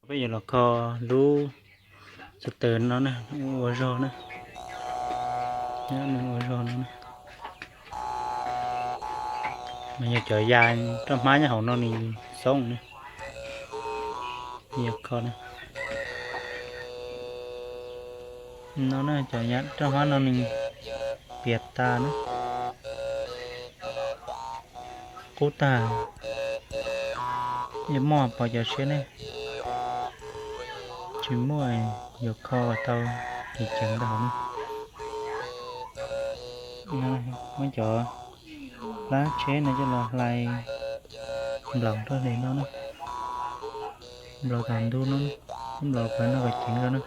Peb yuav los kho lub txhais taw no na, ua zog na, nws ua zog no na. Mas yog cov ya roj hmab nyob hauv no nws xoob na, yog kho na. No na, cov ya roj hmab no nws piam tas na, qub tag. Yog muaj pom cov siab ne, tsis muaj yuav kho tau ceev ceev ntau na. Muab cov plab tsheb no coj los hlais nplaum rau li no na, nplaum tom ntug no, nplaum kom noj kom ceev rau na.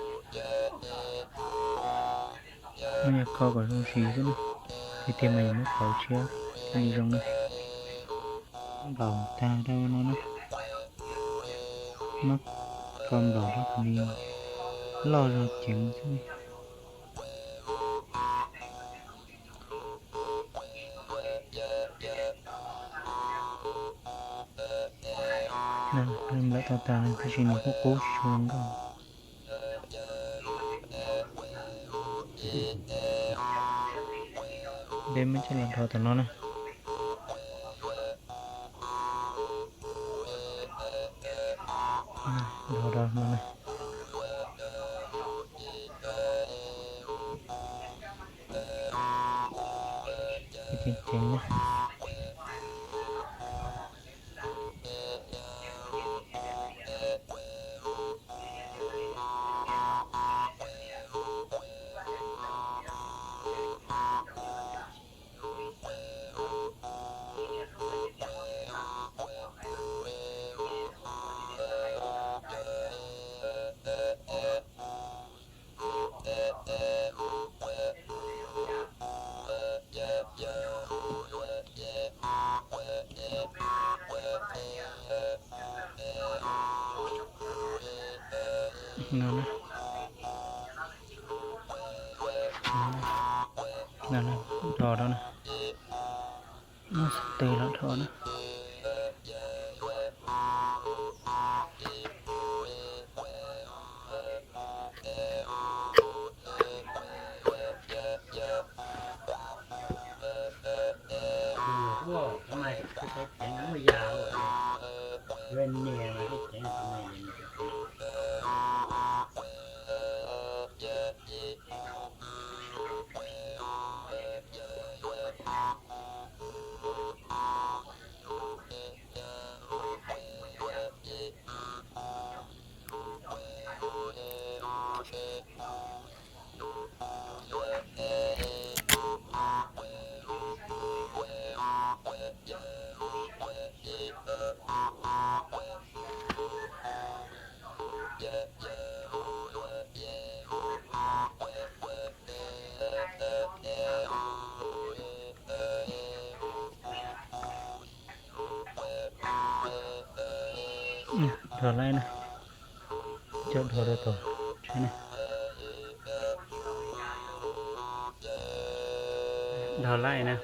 Muab yog kho kom zoo siv xwb na, tiag tiag mas yus muab pauv tshiab thiaj li zoo na. Nplaum tag rau no na, muab kho nplaum rau kom nws loj zog ceev xwb. Lawm tau tas tab sis nws kuj qub tsis tshua zoo nkauj. Peb muab coj los dhos tom no na. Dhos rau no na. Ceev ceev na. No na. No na, dhos rau na. Muab xov tooj los dhos na. Dhos laib na, coj dhos rau tom tsheb na. Dhos laib na.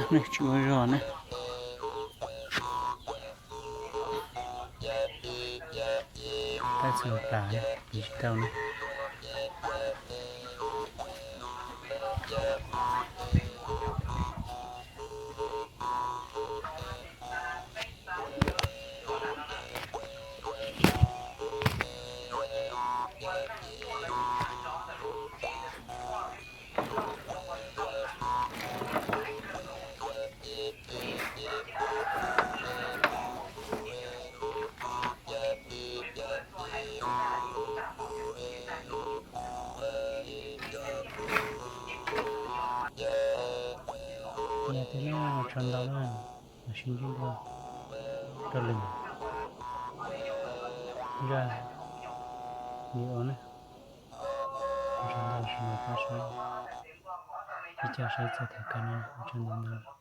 Tsis ua zog na. Tab txhawm plam na, piv tsis tau na. Yog tias nej tso ntau na, los sis ntsib dua rau lwm zaj video na, tso ntau los sis nws pab saib, ib co saib txog tham kawg no, tso ntau ntau.